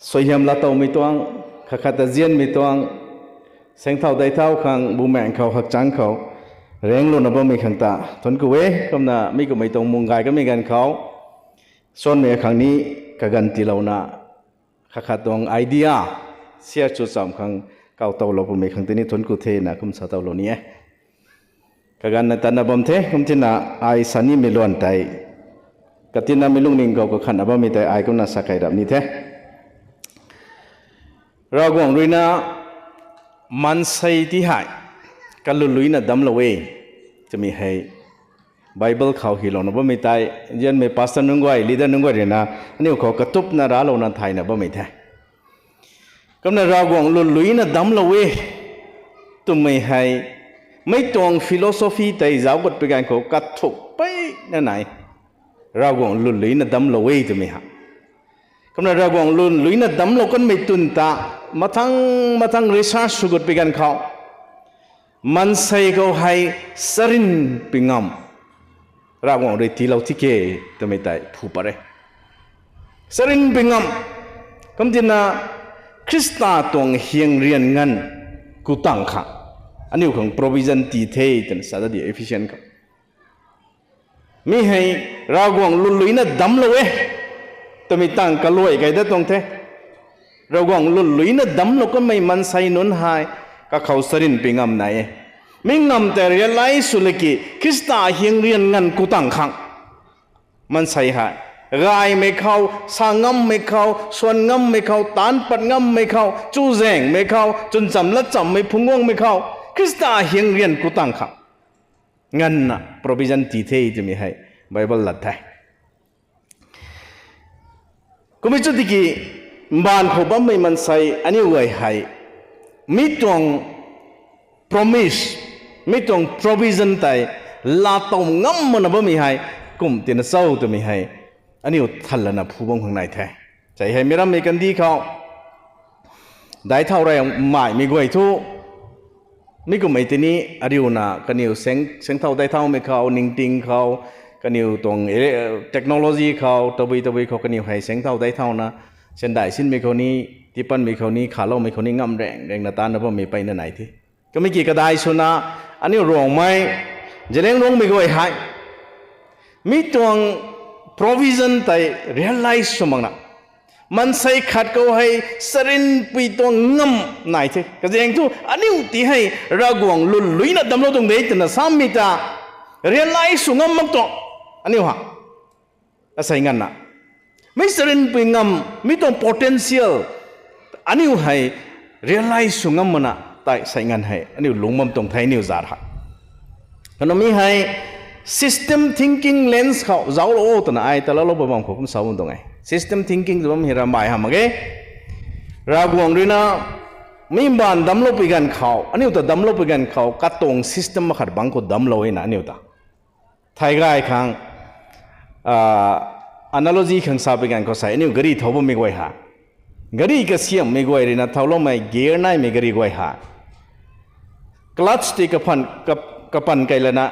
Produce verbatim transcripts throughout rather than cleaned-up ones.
Suaihiam laatowmei tuang, khat khat ta zianmei tuang, saengthau daithau khang, bumaengh khou, hakchang khou, renglouna bammei khang ta thuanc ku e. Kumna mi kummei tuang mung gay kamei ganv khou, suanmei khang ni kaganv tiilouna, khat khat tuang idea share sw cham khang, kawtowlou pumei khang tini thuanc ku the na kum sa towlou ni e. Kaganvna tatna bam the, kum tina ai sa nimei luan tei, katinamei lungning khou kakhatna bammei tei ai kumna sa kei rap ni the. Ravguangc ruina maansei ti hei kaluluina damclou e twmei hei Bible khou hylouna bammei tei, zianmei pastor nunc guay, leader nunc guay ruina aniu khou katupna raclouna thayna bammei the. Kumna Ravguangc luluina damclou e twmei hei, mei tuang philosophy tei zauc gut pui ganv khou kathuk peyna nai. Ravguangc luluina damclou e twmei ha. Kumna Ravguangc luluina damclou kanmei twn ta, mathang mathang research sw gut pui ganv khou, maansei khou hei charynpui ngamv Ravguangc rui tiilou thi ke twmei tei phu pat e. Charynpui ngamv, kum tina Khrista tuang hyang rian nganv ku tang khang aniu khang provision tii the twna sa da di Ephesian khou. Mi hei Ravguangc luluina damclou e twmei tang kaluai kei dat tuang the. Ravguangc luluina damclou kanmei maansei nunc hei kakhou charynpui ngamv nai e. Mi ngamv tei realize sw laki Khrista hyang rian nganv ku tang khang maansei hei gaymei khou, sa ngammei khou, swan ngammei khou, taanc pat ngammei khou, chuzaenghmei khou, chwncham latchammei phungc guangmei khou, Khrista hyang rian ku tang khang nganvna provision tii the twmei hei Bible lat the. Kummei chu tiki, mbaanv khou bammei maansei aniu guay hei mi tuang promise, mi tuang provision tei laatow ngam makna bammei hei kum tina cho twmei hei aniu thanlana phu bam khang nai the. Sei hei mi rammei kandih khou daithau rey maimei guay thu, mi kummei tini ariuna kaniw saeng, saengthau daithaumei khou, ningting khou, kaniw tuang, eh, technology khou, tabui tabui khou kaniw hei saengthau daithauna, sandai sinmei khou ni, tiipanmei khou ni, khaloumei khou ni ngam reng rengna taanna bammei peyna nai the. Kamei ki kadai swna, aniu Ruangmei, Zeliangrongmei guay hei mi tuang provision tei realize sw makna, maansei khat khou hei charynpui tuang ngamv nai the. Kazaeng thu aniu ti hei Ravguangc luluina damclou tuang de twna samei ta realize sw ngam mak tuang aniu ha. Asei nganvna, mi charynpui ngamv, mi tuang potential aniu hei realize sw ngam makna tei sei nganv hei aniu lungc bam tuang the aniu zat ha. Kanu mi hei system thinking lens khou zauclou o twna ai taloulou bam khou kum sa bam tuang e. System thinking tw bam hei rambai hamh mak ge. Ravguangc ruina mi mbaanv damcloupui ganv khou, aniu ta damcloupui ganv khou katuang system makhat bangc khou damclou e na aniu ta. Thei gay khang, analogy khang sapui ganv khou sei, aniu gari thau bammei guay ha, gari kasiamhmei guay ruina thauloumei gear naimei gari guay ha, clutch tei kapan, kap-, kapan kei lana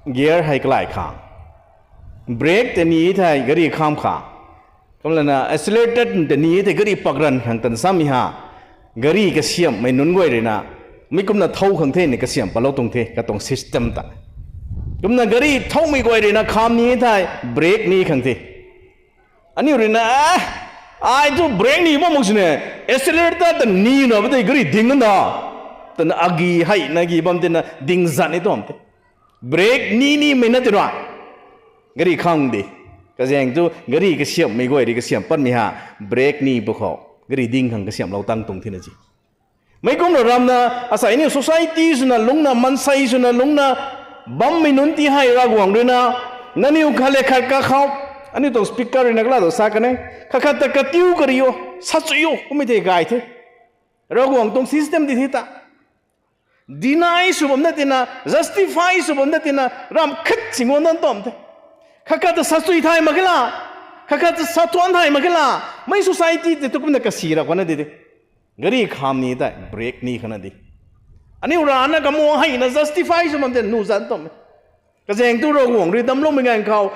gear hei kalai khang, brake tei ni thei gari kham khang, kum lana accelerator tei ni thei gari pakran khang tan samei ha. Gari kasiamhmei nunc guay ruina mi kumna thau khang the ni kasiamh patlou tuang the katuang system ta. Kumna gari thaumei guay ruina kham ni thei brake ni khang the. Aniu ruina, ai thu brake ni bam mak sini, accelerator ta ni na ba tei gari ding na, twna agi hei na gi bam tina ding zat ni tuam the. Brake ni nimei na tina gari khang de. Kazaeng thu gari kasiamhmei guay rui kasiamh patmei ha, brake ni pw khou gari ding khang kasiamhlou tang tuang thina si. Meic kumna ramna, asei aniu society swna lungcna, maansei swna lungcna bammei nunc ti hei Ravguangc ruina, nangniw khat le khat kakhou, aniu tuang speaker ruina kala tu sa kan e, khat khat ta katiu kari o, sa chui o kummei tei gay the. Ravguangc tuang system di the ta. Deny sw bam na tina, justify sw bam na tina, ram khat sing guang dan tam the. Khat khat ta sa chui thay mak khe la, khat khat ta sa thuan thay mak khe la, mei society tei tu kumna kasi rap khana di de. Gari kham ni tei brake ni khana di. Aniu rana kamuang heina justify sw bam tei nu zan tam e. Kazaeng thu Ravguangc rui damcloumei ganv khou,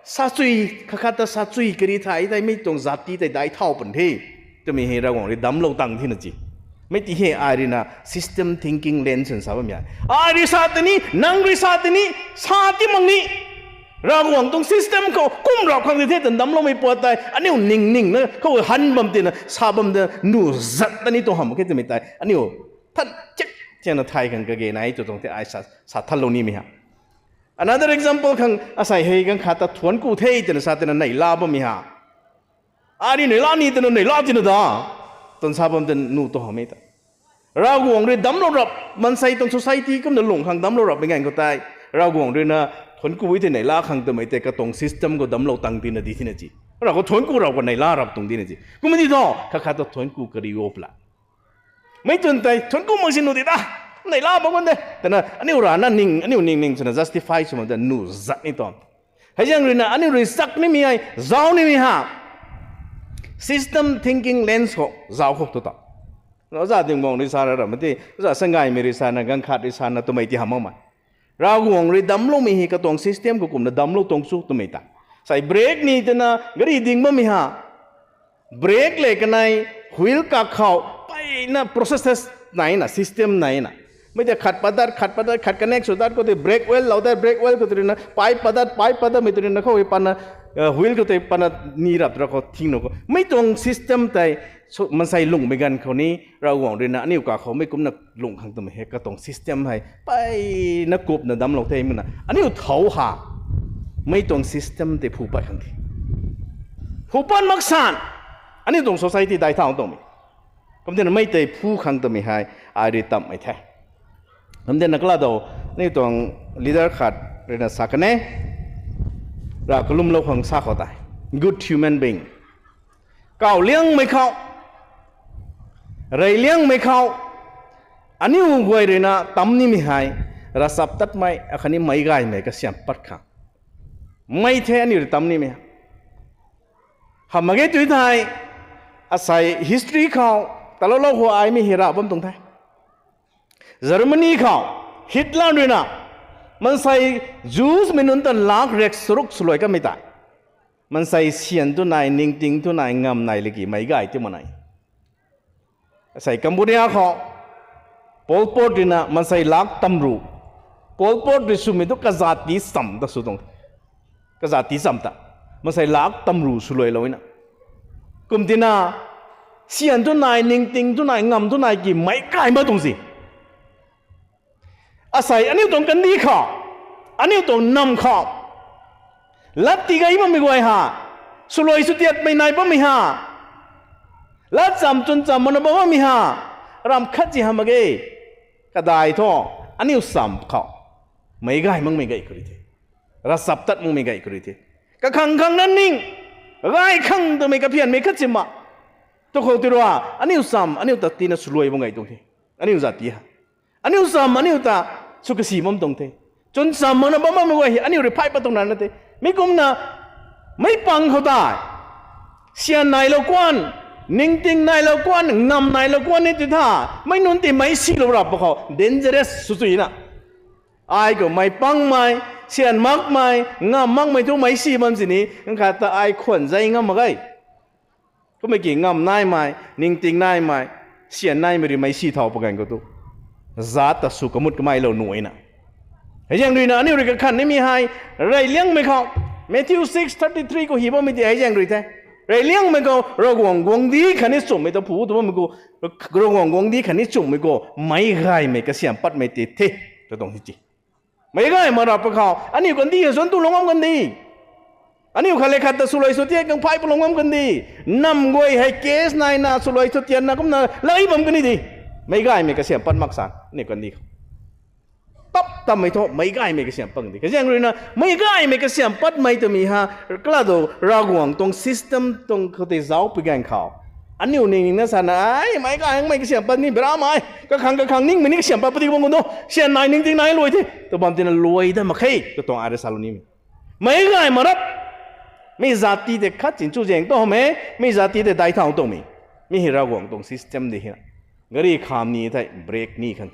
sa chui, khat khat ta sa chui kari thay tei mi tuang zat ti tei dai thau pun the. twmei hei Ravguangc rui damclou tang thina ci. Mei ti hei ai rui na system thinking lens swn sa bammei e. Ai rui sa tini, nang rui sa tini, sa ti mak ni. Ravguangc tuang system khou kum rap khang di the twna damcloumei puat tei aniu ning ning na khou han bam tina sa bam ta nu zat ta ni tuang hamh khe twmei tei aniu than chek chena thay khang kage nai tw tuang the ai sa, sa thanlou nimei ha. Another example khang asei hei ganv khat ta thuanc ku the twna sa tina neihla bammei ha. Ai rui neihla ni twna neihla tina da twna sa bam ta nu tuang hamhmei ta. Ravguangc rui damclou rap, maansei tuang society kumna lung khang damclou rapmei ganv khou tei Ravguangc rui na thuanc ku e thei neihla khang twmei tei katuang system khou damclou tang tina di thina ci. Rav khou thuanc ku rap khou neihla rap tuang dina ci. Kum di tho, khat khat ta thuanc ku kari o pla. Mei twn tei thuanc ku mak si nu di ta. Neihla bam kan de. Twna aniu rana ning, aniu ning ning swna justify sw bam ta nu zat ni tuang. Hei zaeng rui na aniu rui sak nimei hei, zauc nimei ha. System thinking lens khou zauc khou tu ta. Oja Dingguang rui sa ra ra mati, Oja Sangaymei rui sa na, ganv khat rui sa na twmei ti hamh makmei. Ravguangc rui damcloumei hei katuang system khou kumna damclou tuang chu twmei ta. Sei brake ni twna gari ding bammei ha. Brake le kanei wheel kak khou peyna processes naina, system naina. Mei tei khat pat dat, khat pat dat, khat connect sw dat khou tei brake oil lou dat, brake oil khou tei rui na pipe pat dat, pipe pat datmei tei rui na khou hei pana, wheel khou tei pana ni rap ra khou thing nu khou. Mei tuang system tei, maansei lunghmei ganv khou ni, Ravguangc rui na aniu kakhou mei kumna lung khang twmei hei katuang system hei peyna kupna damclou the mei na. Aniu thau ha, mei tuang system tei phu pat khang the. Phu pat mak san, aniu tuang society dai thau tuangmei. Kum tina mei tei phu khang twmei hei, ai rui tammei the. Kum tina kala dou, aniu tuang leader khat rui na sa kan e. Rav kalumlou khang sa khou tei, good human being. Kaw liangmei khou, rey liangmei khou, aniu guay rui na tam nimei hei, ravchaptatmei akhatni meic gaymei kasiam pat khang. Mei the aniu rui tam nimei. Hamh mak ge tu thei, asei history khou, taloulou khou ai mi hei rav bam tuang the. Germany khou, Hitler rui na, maansei Jews mei nunc ta lak rek saruk swluai kamei tei. Maansei syan tu nai, ningting tu nai, ngam nai liki meic gay ti mak nai. Asei Cambodia khou, Pol Pot rui na maansei lak tamru. Pol Pot rui swmei tu kazat ti cham ta sw tuang. Kazat ti cham ta. Maansei lak tamru swluailou na. Kum tina, syan tu nai, ningting tu nai, ngam tu nai ki meic gay mak tuang si. Asei aniu tuang kandih khou, aniu tuang nam khou, lat ti gay bammei guay ha, swluai swtiatmei nai bammei ha, lat cham chwn cham mana bam bammei ha, ram khat si hamh mak ge, kadai thu, aniu cham khou, meic gay makmei gay khou rui the, ravchaptat makmei gay khou rui the, kakhang khang na ning, gay khang twmei kaphianmei khat si ma, tu khou ti rua, aniu cham, aniu ta tina swluai bam gay tuang the, aniu zat ti ha. Aniu cham, aniu ta, sw kasi bam tuang the. Chwn cham makna bam bammei guay hei, aniu rui phay pat tuang na na the. Mi kumna, meic pang khou tei, syan nailou kuan, ningting nailou kuan, ngam nailou kuan ni ti tha, meic nunc ti meic silou rap pa khou, dangerous sw chu na. Ai khou meic pangmei, syan makmei, ngam makmei thu meic si bam sini, khat ta ai khwan zai ngam mak ge. Kummei ki ngam naimei, ningting naimei, syan naimei rui meic si thau pa ganv khou tu, zat ta sw kamut kamei lou nuh na. Hei zaeng rui na aniu rui kakhan nimei hei, rey liangmei khou, Matthew six thirty three khou hi bammei ti hei zaeng rui the. Rey liangmei khou Ravguangc guangcdic khatni chumhmei ta phu tu bammei khou, Ravguangc guangcdic khatni chumhmei khou meic gaymei kasiam patmei ti the, ta tuang hi ci. Meic gay mak rap pa khou, aniu kandih hei suan tu lou ngam kan di. Aniu khat le khat ta swluai swtiat khang phay pat lou ngam kan di. Nam guay hei case naina swluai swtiatna kumna lay bam kan ni di. Meic gaymei kasiam pat mak san, aniu kandih khou. Tap tammei thu, meic gaymei kasiam pat di. Kazaeng rui na, meic gaymei kasiam patmei twmei ha, kala dou Ravguangc tuang system tuang khou tei zauc pi ganv khou, aniu ning ning na sana, ai, meic gaymei kasiam pat ni, bera mei, kakhang kakhang ningmei ni kasiam pat padi bam kan tu, syan nai ningting nai luai the, tu bam tina luai dat mak khe, tu tuang ai rui salou nimei. Meic gay mak rap, mi zat ti tei khat chin chu zaeng tu hamh e, mi zat ti tei dai thau tuangmei, mi hei Ravguangc tuang system di hei na. Gari kham ni thei, brake ni khang.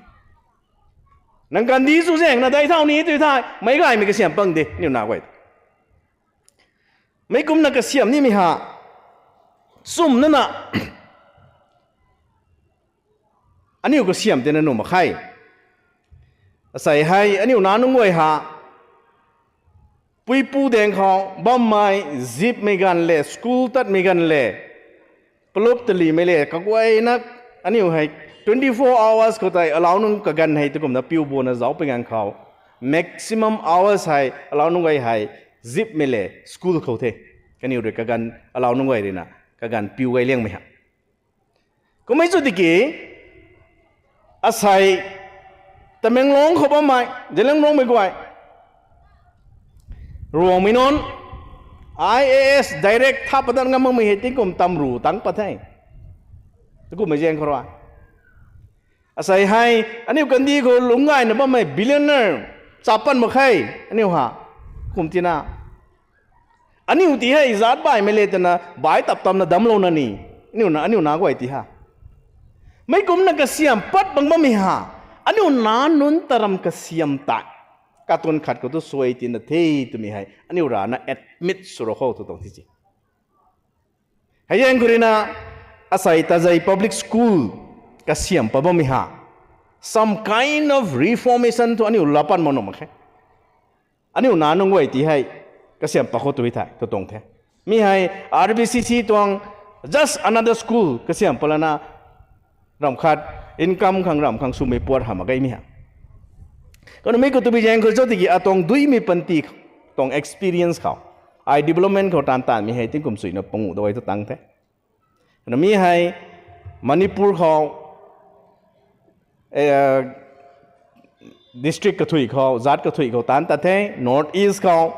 Nang kandih chu zaeng na dai thau ni tu thei, meic gaymei kasiam pat de, niw na guay. Meic kumna kasiam nimei ha, chumna na, Aniu kasiam tina nuh mak khe. Asei hei aniu nac nunc guay ha, puipu daeng khou bammei zipmei ganv le, school tatmei ganv le, palup talimei le kaguayna, aniu hei twenty four hours khou tei alau nunc kaganv hei tu kumna piu buna zauc pui ganv khou, maximum hours hei alau nunc guay hei zipmei le school khou the. Kaniw rui kaganv, alau nunc guay ruina kaganv piu gay liangmei ha. Kummei chu tiki, asei Tamenglong khou bammei Zeliangrongmei guay, Ruangmei nunc, I A S direct tha padat ngam makmei hei tingkum tamru tang pat the. Tukummei zaeng khou rui, asei hei aniu kandih khou lungc gayna bammei billionaire chapan mak khe. Aniu ha, kum tina, aniu ti hei zaat baihmei le twna bai tap tamna damclouna ni, aniu na, aniu nac guay ti ha, mei kumcna kasiam pat bang bammei ha, aniu nac nunc taram kasiam tei, katun khat khou tu suai tina the twmei hei aniu rana admit sw ra khou tu tuang ti si. Hei zaeng khou ruina, asei Tazei Public School kasiam pat bammei ha, some kind of reformation thu aniu laa pat mak nuh mak khe. Aniu nac nunc guay ti hei kasiam pat khou tu thei tu tuang the. Mi hei R B C C tuang just another school kasiam pat lana, ramh khat income khang ramh khang swmei puat hamh mak ge mi ha. Kumna mi khou tabui zaeng khou cho tiki atuang duimei panty tuang experience khou, ai development khou taanv taanvmei hei tingkum suina panguh da e tu tang the. Kumna mi hei Manipur khou, district kathuic khou, zaat kathuic khou taanc tat the, North East khou,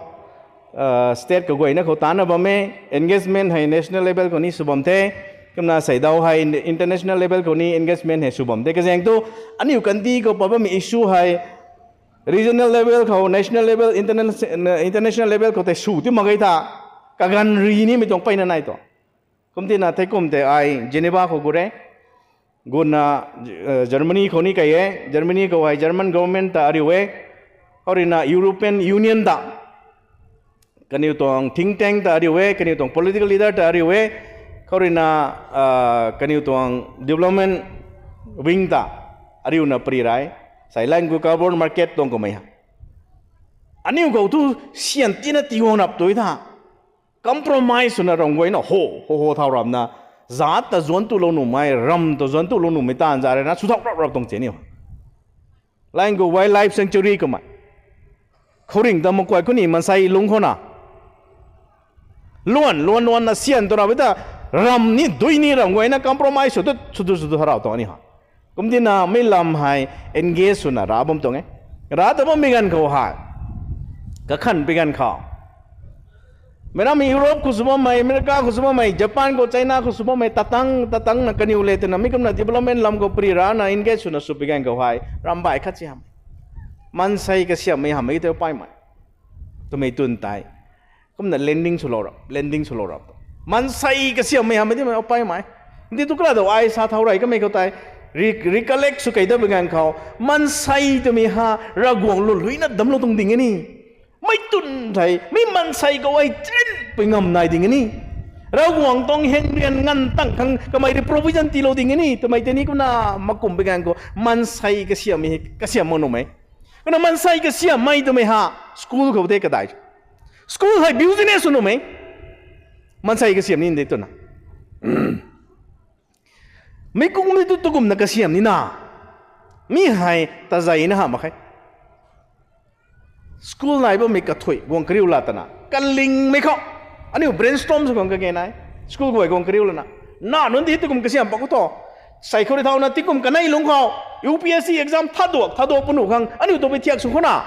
state kaguayna khou taancna bam e, engagement hei national level khou ni sw bam the, kumna seidau hei international level khou ni engagement hei sw bam the. Kazaeng thu, aniu kandih khou pat bammei issue hei regional level khou, national level, international level khou tei sw ti mak ge tha, kaganv ri nimei tuang mpeyna nai tuang. Kumtina thei kum tei ai Geneva khou gu re, guna, Germany khou ni kai e, Germany khou hei German government ta ariu e, khou ruina European Union ta, kaniw tuang think tank ta ariu e, kaniw tuang political leader ta ariu e, khou ruina, kaniw tuang development wing ta ariuna pari rai, sei line gu carbon market tuang kummei ha, aniu khou thu syan tina tiguang rap tu tha, compromise swna ramh guayna ho ho ho thau ramna, zaat ta zuanc tulou nuhmei, ramh ta zuanc tulou nuhmei taanv za rana sw thau rap rap tuang che ni. Line gu wildlife sanctuary kummei, khouringh ta makuay khou ni maansei lungc khou na, luan luan luanna syan tu rap e ta, ramh ni dui ni ramh guayna compromise sw tu sw tu sw tu tharau tuang ni ha. Kumtina mei lam hei engage swna ra bam tuang e. Ra ta bammei ganv khou hei, kakhan pi ganv khou, meic rammei Europe khou sw bammei, America khou sw bammei, Japan khou, China khou sw bammei, tatang tatangna kaniw le twna mi kumna development lam khou pari rana engage swna sw pi ganv khou hei ramh baih khat si hamh, maansei kasiammei hamhmei tei paimei twmei twn tei, kumna lending swlou ra, lending swlou ra, maansei kasiammei hamhmei tei paimei. Ndi tu kala dou ai sa thau rey kamei khou tei, recollect sw kei dat pi ganv khou, maansei twmei ha, Ravguangc lwnluina damclou tuang ding e ni. Mei twn thei mi maansei khou ai trinpui ngam nai ding e ni. Ravguangc tuang heng rian nganv tang khang kamei rui provision tiilou ding e ni twmei tei ni kumna makum pi ganv khou maansei kasiammei, kasiam mak nuhmei. Kumna maansei kasiammei twmei ha, school khou tei kadai, school hei business sw nuhmei. Maansei kasiam ni de twna, mi kungmei tu tukumna kasiam nina, mi hei tazeina hamh mak khe. School nai bammei kathuic guang kariu la twna kalingmei khou, aniu brainstorm sw khang kage nai. School guay guang kariu lana, nac nunc di tukum kasiam pat khou tho, sei khou rui thauna tingkum kanei lungc khou U P S C exam thaduak thaduak punu khang aniu tu pui thiak sw khou na,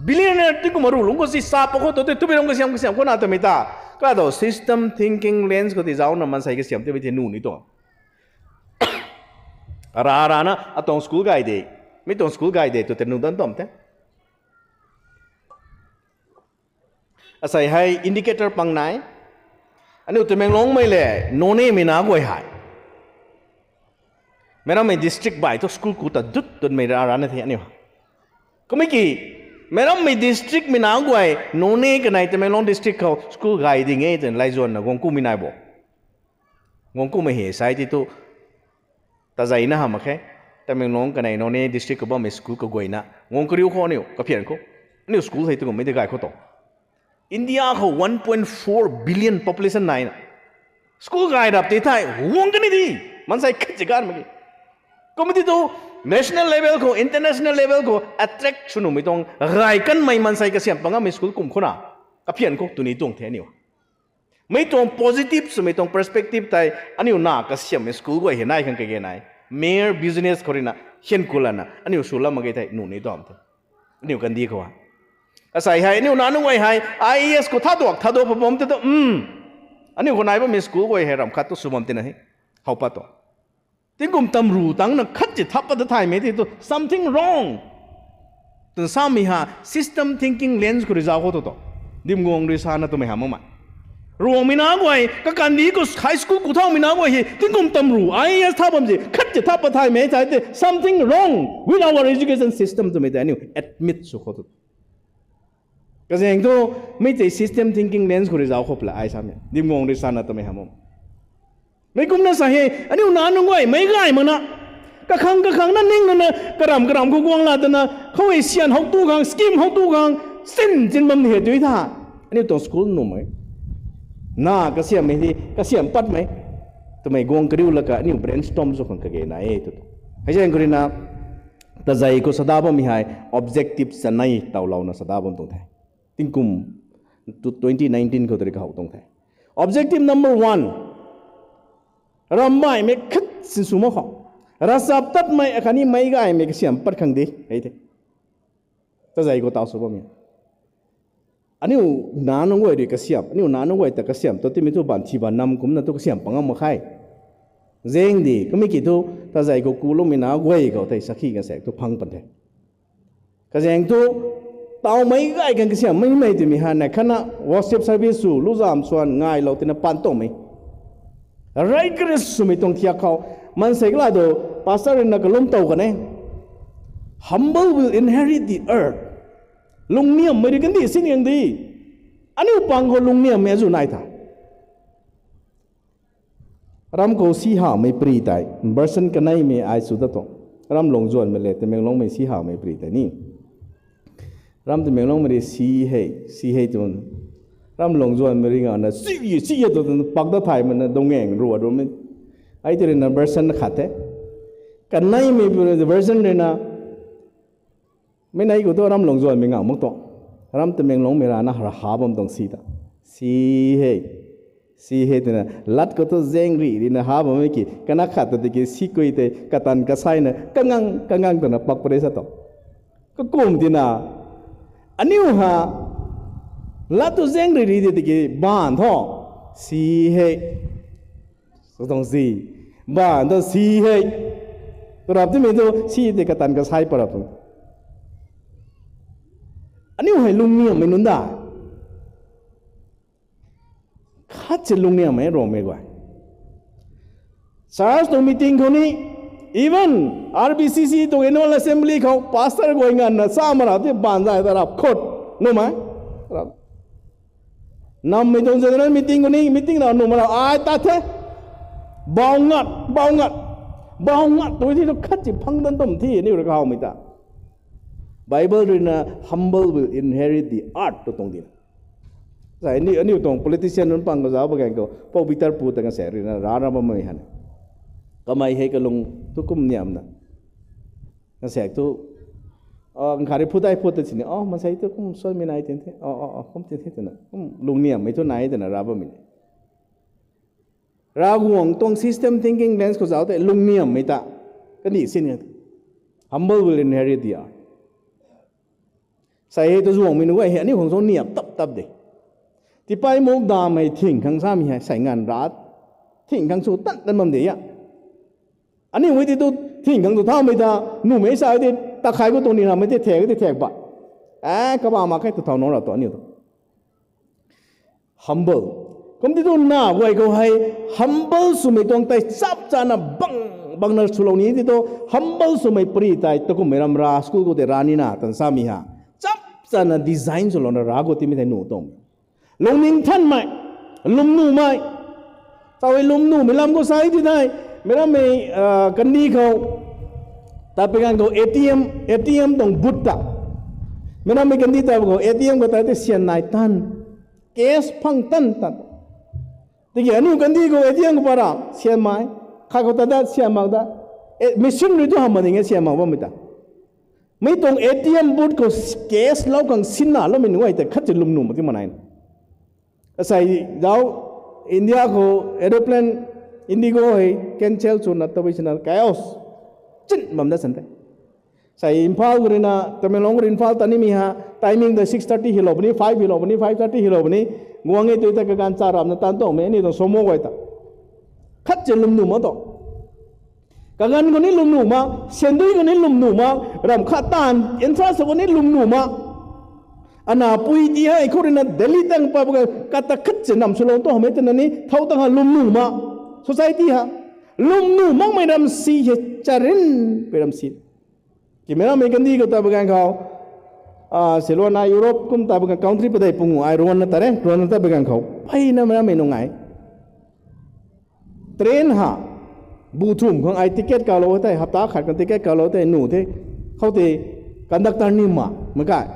billionaire tingkum aru lungc khou si sa pat khou tu tei tupui ram kasiam kasiam khou na twmei ta, kala dou system thinking lens khou tei zauna maansei kasiam twmei tei nuh ni tuang. Ara arana atuang school gay de, mi tuang school gay de tu tei nuh dan tam the. Asei hei indicator pang nai. Aniu Tamenglongmei le Nonemei nac guay hei, meic rammei district baih thu school ku ta dut dunmei ra rana the aniu. Kummei ki, meic rammei districtmei nac guay None kanei Tamenglong district khou school gay ding e twna laizuanna guang kumei nai bo. Guang kumei hei sai ti tu tazeina hamh mak khe. Tamenglong kanei noney district khou bammei school kaguayna guang kariu khou aniu kaphian khou, aniu school hei tukummei de gay khou tuang. India khou one point four billion population naina, school gay rap tei thei guang kani di, maansei khat chi gan mak ge. Kum ti tu national level khou, international level khou attract sw nuhmei tuang gay kanmei maansei kasiam pangamei school kum khou na kaphian khou tuni tuang the aniu. Mei tuang positive swmei tuang perspective tei aniu na kasiammei school guay hei nai khang kage nai. Mere business khou rina hian kulana aniu sw lam mak ge thei nu ni tuam the. Aniu kandi khou a, asei hei aniu na nunc guay hei I A S khou tha duak tha duak pha bam te tu, aniu khou nai bammei school guay hei ram khat tu sw bam tina he. How pat tu tingkum tamru tangna khat chi thap pat ta thaymei ti tu something wrong. Tun samei ha system thinking lens khou ri zau khou tu tu, dimguang ri sana twmei ha makmei. Ruangmei na guay, kakandi khou high school khou thaumei na guay hei tingkum tamru I A S tha bam zi khat chi thap pat thaymei thai te something wrong with our education system twmei tei aniu admit sw khou tu. Kazaeng thu, mei tei system thinking lens khou ri zau khou pla ai samei dimguang ri sana twmei ha mak. Mei kumna sa he, aniu na nunc guay meic gay makna, kakhang kakhang na ning nana, karam karam khou guang la tana, khou hei syan how tu khang, scheme how tu khang, sin chin bam ni he tui tha. Aniu tuang school nuhmei, na kasiammei hei kasiam patmei twmei guang kariu laka aniu brainstorm sw khang kage na e tu tu. Hei zaeng khou rina, tazei khou sada bammei hei objective chanei taulouna sada bam tuang the. Tingkum twenty nineteen khou tari kahow tuang the. Objective number one, rambaihmei khat sin sw mak khou, ravchap tatmei akhatni meic gaymei kasiam pat khang di hei the. Tazei khou taw sw bammei, aniu na nunc guay rui kasiam, aniu na nunc guay ta kasiam tu timei thu ban thi ban nam kumcna tu kasiam pangam mak khe. Zaeng di kamei ki thu, tazei khou kuloumei na guay khou tei sakhi kasaek thu phang pan the. Kazaeng thu, tawmei gay kan kasiam meimei twmei ha na khatna worship service sw luzam swan ngailou tina pan tuangmei, right kris swmei tuang thiak khou, maansei kala tu, pastor rina kalum tow kan e, humble will inherit the earth. Lungniammei rui kandih sin gang di. Aniu pang khou lungniammei azu nai tha. Ram khou si hamei pari tei, version kaneimei ai sw dat tuang. Ram Lungzuanmei le Tamenglongmei si hamei pari tei ni, ram Tamenglongmei rui si hei, si hei tun, ram Lungzuanmei rui ngana si, si e tu pak dat thaymei na dungeng rua rumei. Ai ti rui na version khat the. Kaneimei version rui na, mei nei khou tu ram Lungzuanmei ngam mak tuang. Ram Tamenglongmei rana ra ha bam tuang si ta, si hei, si hei twna lat khou tu zaeng ri rina ha bammei ki kana khat ta tiki si kui tei katan kasaina kangang kangang twna pak pare sa tuang. Kakum tina, aniu ha, lat tu zaeng ri ri di tiki ban thu, si hei, tuang si, ban thu si hei, rap timei tu si tei katan kasai pa rap tuang. Aniu hei lungniammei nunc da, khat si lungniammei Ruangmei guay. Church tuang meeting khou ni, even R B C C tuang annual assembly khou pastor guay nganvna sa ma rap ti ban zay ta rap khut, numei, nammei tuang general meeting khou ni meeting na numei rap ai tat the. Bau ngat, bau ngat, bau ngat tu ti tu khat si phang dan tum thi aniu rui kahawmei ta. Bible rui na, humble will inherit the earth tu tuang di na. Zai aniu tuang politician nunc pang kazauc ba gaeng khou Pou Peter pu ta kasaek rui na ra ra bammei han, kamei hei kalung tu kum niamna, kasaek tu, nkhat rui phut ai phut ta sini, o maansei tu kum suanmei nai tin the, o kum tin the twna kum lungniammei thu nai twna ra bammei ni. Ravguangc tuang system thinking lens khou zauc tei lungniammei ta kandih sin e. Humble will inherit the earth. Sei hei tu zuangmei nu e hei aniu khang sw niam tap tap de. Tipaimuk dam hei thing khang samei hei sei nganv ra, thing khang sw tan tan bam de a. Aniu hei ti tu thing khang tu thaumei ta, numei sa ti takhai khou tuang ni rammei ti thek ti thek ba, e kaba mak khe tu thau nunc ra tu aniu tu humble. Kum ti tu na guay khou hei humble swmei tuang tei chap chana bang bangna swlou ni ti tu, humble swmei pari tei takummei ram ra school khou tei ra nina tan samei ha, chap chana design swlouna ra khou timei thei nuh tuang. Lungning thanmei, lwmnuhmei, tau hei lwmnuhmei lam khou sa ti thei, meic rammei kandih khou Tabui ganv khou A T M, A T M tuang booth ta. Meic nammei kandih ta khou A T M khou ta tei syan nai tan. Cash phang tan tan. Tiki aniu kandih khou A T M khou para syan mai. Khat khou ta dat syan mak da. E, machine rui tu hamh ma ding e syan mak bammei ta. Mi tuang A T M booth khou cash lou khang sinna loumei nunc guay tei khat si lwmnuh mak ti ma nai. Asei zauc India khou aeroplane Indigo hei cancel swna tabui sina chaos chin bam da san tei. Sei Imphal khou ruina, Tamenglong khou rui Imphal ta nimei ha, timing ta six thirty hilou puni, five hilou puni, five thirty hilou puni, guang e tui ta kaganv cha rapna tan tuangmei, aniu tuang sumo guay ta. Khat si lwmnuh mak tu. Kaganv khou ni lwmnuh mak, syandui khou ni lwmnuh mak, ramh khat taanv, interest khou ni lwmnuh mak. Ana pui ti hei khou ruina Delhi tang pa bu kata khat si nam swlou tu hamei twna ni, thau tang ha lwmnuh mak. Society ha. Lwmnuh makmei ram si hei charin pui ram si. Ki meic nammei kandih khou tabui ganv khou, a, siluan ai Europe kum tabui ganv country padeih pung ai ruanna ta re, ruanna tabui ganv khou. Peyna meic nammei nungai. Train ha, bu thum khang ai ticket kalou tei, hapta khat khang ticket kalou tei, nuh the, khou tei conductor ni ma, makai.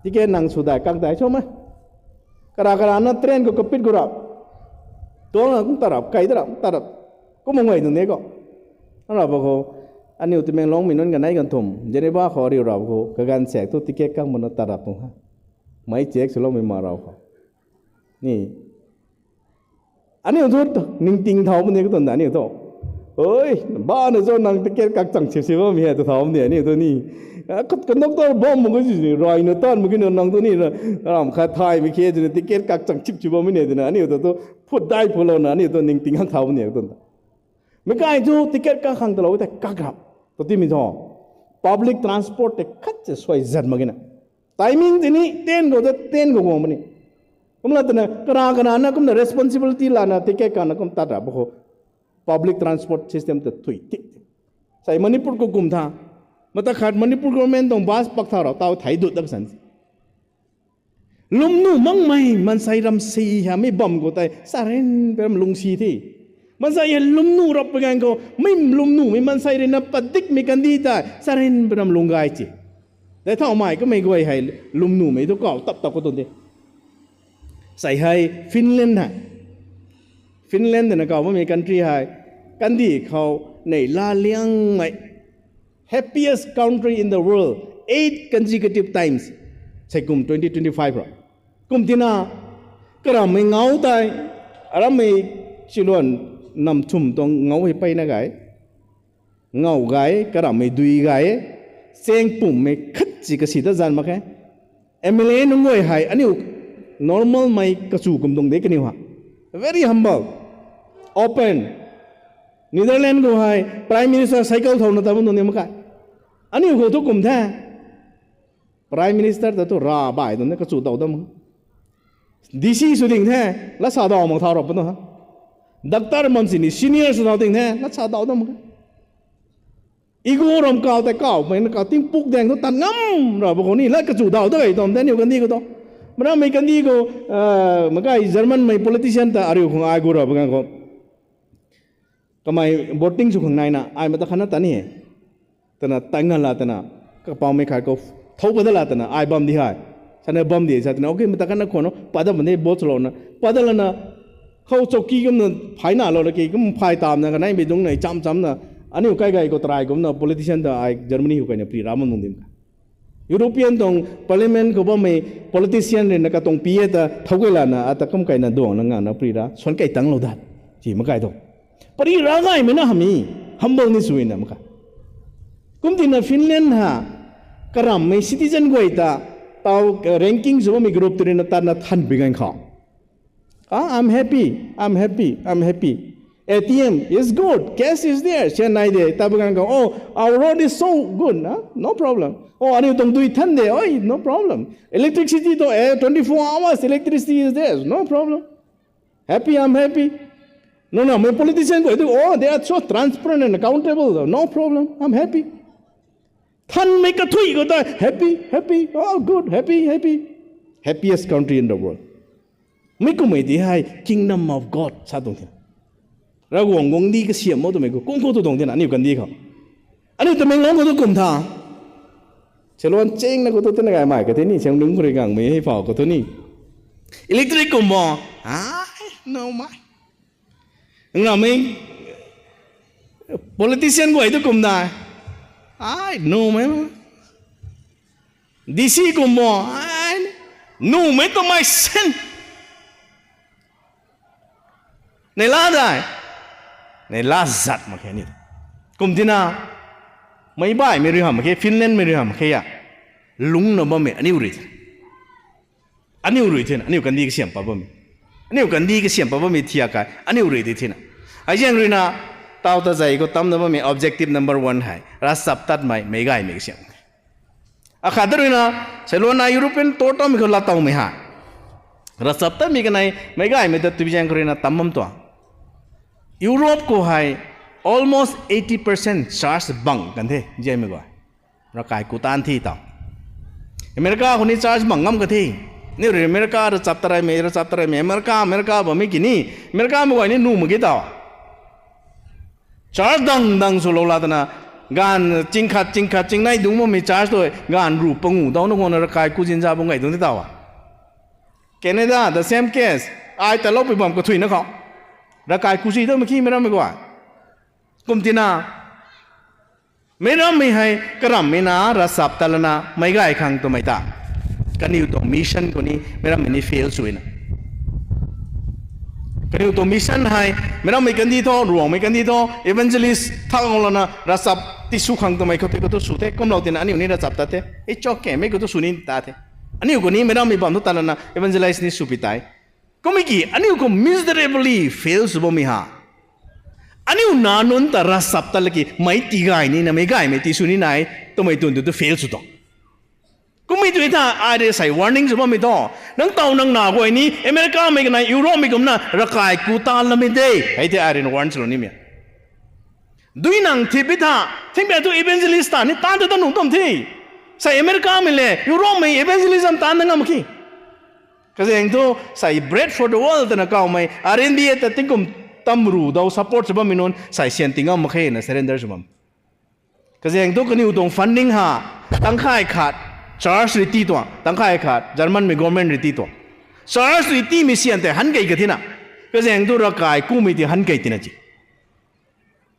Ticket nang sw dai kang dai cho ma. Kara kara na train khou kapit khou rap. Tuang na kum tarap, kai tarap, tarap. Kum mangmei nunc de khou. Arap khou, aniu Tamenglongmei nunc kanei kan thum, Geneva khou ariu rap khou, kaganv sek tu ticket kang mana tarap tuang ha. Mei check swloumei ma rau khou. Ni. Aniu thu ningting thau mani katuan da aniu thu. Oi, ba na cho nang ticket kak chang sip sip bammei hei tu thau mani aniu thu ni. A, khat conductor bam mak ka si ni, rai na tan mak ki na nang thu ni na, ram khat thaymei khe si ni ticket kak chang sip sip bammei ni twna aniu thu thu phut dai phulou na aniu thu ningting hak thau mani katuan da. Meic kai thu ticket kak khang talou tei kak rap. Tu timei thu. Public transport tei khat si suai zat mak ki na. Timing tini ten khou ta ten khou guang mani. Kumna twna kara kara na kumna responsibility lana ticket kana kum tat ra ba khou public transport system ta thui ti. Sei Manipur khou kum tha. Mata khat Manipur government tuang bus pak tha rau tau thei dut dak san. Lwmnuh makmei mansei ram si hamei bam khou tei sarin pe ram lungsi the. Mansei hei lwmnuh rap pui ganv khou mei lwmnuhmei mansei rui na padikmei kandih tei sarin pe ram lung gay ti. Dei thau mai kamei guay hei lwmnuhmei thu kau tap tap khou tun de. Sei hei Finland hei. Finland twna kau bammei country hei. Kandih khou nei la liangmei. Happiest country in the world, eight consecutive times. Sei kum twenty twenty-five ra. Kum tina, karammei ngau tei, arammei siluan nam thum tuang ngau hei peyna gay. Ngau gay, karammei dui gay, cheng pumhmei khat si kasi ta zan mak khe. M L A nunc guay hei, aniu normalmei kachu kum tuang de kaniw ha. Very humble, open. Netherlands khou hei, Prime Minister cycle thouna ta bam tuang ni mak khe. Aniu khou thu kum the. Prime Minister ta thu ra bai tuang ni kachu dau dam. D C sw ding the, lat sa dau mak thau rap pa tu ha. Doctor mam sini senior sw dau ding the, lat sa dau dam. Ego ram kau tei kau, mei na kau tingpuk daeng thu tat ngam ra ba khou ni, lat kachu dau ta gay tuang, Daniel kandih khou tu. Manammei kandih khou, ah, makai Germanmei politician ta ariu khang ai gu ra ba ganv khou. Kamei voting sw khang naina, ai mata khatna ta ni he. Twna tat nga la twna, kapaumei khat khou thou pat da la twna, ai bam di hei. Sana bam di sa twna, okay, mata khatna khwan o, pat da bam di vote swlouna. Pat da lana, khou chowki kumna, phay na lou la ki, kum phay tamna, kaneimei dungc na, cham chamna, aniu kai gay khou tarai kumna, politician ta ai Germany khou kaina pri ra mak nung dim kha. European tuang parliament khou bammei politician rui na katuang pi e ta thau kei lana, ata kum kaina duangna ngangna pri ra, suan kei tanglou dat. Ti makai tu. Pari ra gaymei na hamh e, humble ni swna mak kha. Kum tina Finland ha, karammei citizen guay ta, tau, eh, ranking sw bammei group tu rui na tatna than pi ganv khou. Ah, I'm happy, I'm happy, I'm happy. A T M is good, cash is there, syan nai de, ta ba ganv khou, oh, our road is so good, huh? No problem. Oh, aniu tuang dui than de, oi, no problem. Electricity tu, eh, twenty-four hours electricity is there, no problem. Happy, I'm happy. No, no, my politician guay tu, oh, they are so transparent and accountable, no problem, I'm happy. Thanmei kathui khou ta, happy, happy, oh, good, happy, happy. Happiest country in the world. Mei kummei ti hei Kingdom of God sa tuang thina. Ravguangc guangcdic kasiam o twmei khou, kung khou tu tuang thina, aniu kandih khou. Aniu Tamenglong khou tu kum tha. Seiluan chingna khou tu tina gaymei ka the ni, Siangdungc khou rui gangmei hei phou khou tu ni. Electric kum bo. Ai, no mai. Ngamei politician guay tu kum dai. Ai, no mai. D C kum bo. Ai, no mai tu mai sin. Neihla dai. Neihla zat mak khe ni. Kum tina, meic baihmei rui hamh khe, Finlandmei rui hamh khe a. Lungcna bammei aniu rui the. Aniu rui the, aniu kandih kasiam pat bammei. Aniu kandih kasiam pat bammei thiak kai, aniu rui di thena. Hei zaeng ruina, tau ta zei khou tamna bammei objective number one hei ravchaptatmei, meic gaymei kasiam. Akhat ruina, seiluanna European tour tamei khou latowmei hei, ravchaptatmei kanei meic gaymei ta tui zaeng khou ruina tam bam tuang. Europe khou hei almost eighty percent church bang kan the, ziamei guay. Ravkai ku taanv thi tau. America khou ni church bang ngam ka the. Ni rui America ravchaptat reymei, ravchaptat reymei, America, America bammei ki ni, Americamei guay ni nuh mak ge tau. Church dang dang swlou la twna, gaanv ching khat, ching khat, ching nei dungc bammei church tu, gaanv ru pangu dauna guangna ravkai ku zinza bam gay dungc the tau. Canada, the same case. Ai taloupui bam kathuina khou, ravkai ku si daumei ki meic rammei guay. Kum tina, meic rammei hei karamhmei na ravchaptat lana meic gay khang twmei ta, kaniw tuang mission khou ni meic rammei ni fail swna. Kaniw tuang mission hei, meic rammei kandih thu, Ruangmei kandih thu, evangelist thau lana ravchap tisw khang twmei khou tei khou tu sw the, kumlou tina aniu ni ravchaptat the. It's okay, mei khou tu sw ni ta the. Aniu khou ni meic rammei bam thu tat lana evangelist ni sw pi tei. Kummei ki, aniu khou miserably fail sw bammei ha. Aniu nac nunc ta ravchaptat laki, meic tigay nina, meic gaymei tisw ni nai, twmei tun tu tu fail sw tuang. Kummei tu tha, ai rui sei warning sw bammei thu. Nang tau nang nac guay ni, Americamei kanei, Europemei kumna, ravkai ku taanv lamei de. Hei the ai rui warn swlou nimei. Dui nang thip pi tha, thingpia thu evangelist ta ni taanv ta ta nuh tam the. Sei Americamei le, Europemei evangelism taanv ta ngam ki. Kazaeng thu, sei Bread for the World twna kawmei, R N B A ta tingkum tam ru dau support sw bammei nunc, sei syan ti ngam mak khe na surrender sw bam. Kazaeng thu kaniw tuang funding ha, tangkhay khat, church rui ti tuang, tangkhay khat, Germanmei government rui ti tuang. Church rui timei syan tei han kei ka thina. Kazaeng thu ravkai kumei ti han kei tina ci.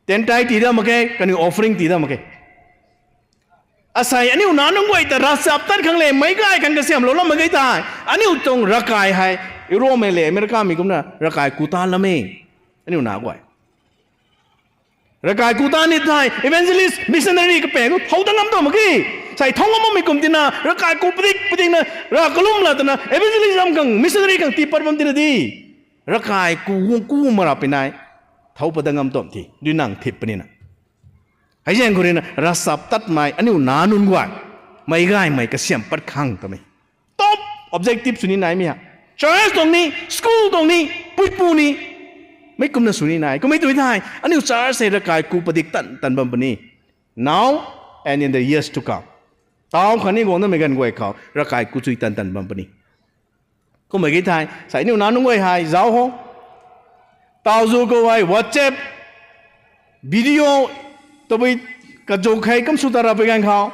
Tentai ti dam mak khe, kaniw offering ti dam mak khe. Asei aniu nac nunc guay ta ravchaptat khang le, meic gay khang kasiamlou lam mak ge tei. Aniu tuang ravkai hei, Europemei le, Americamei kumna, ravkai ku taanv lam e. Aniu nac guay. Ravkai ku taanv ni thei, evangelist, missionary kapaeng thu thou ta ngam tuang mak ki. Sei thou ngam makmei kum tina, ravkai ku padik, padikna, rav kalum la twna, evangelism khang, missionary khang tiipat bam tina di. Ravkai ku guang ku mara pi nai, thou pat ta ngam tuang the, dui nang thip puni na. Hei zaeng khou ruina, ravchaptatmei, aniu nac nunc guay, meic gaymei kasiam pat khang twmei. Top objective sw ni naimei ha. Church tuang ni, school tuang ni, puipu ni, mei kumna sw ni nai. Kummei tu thei, aniu church hei ravkai ku padik tan tan bam puni. Now and in the years to come. Tau khatni guang namei ganv guay khou, ravkai ku chui tan tan bam puni. Kummei ki thei, sei aniu nac nunc guay hei, zauc ho. Tau zu khou hei, WhatsApp, video, tabui kazuk hei kum sw ta rap pui ganv khou.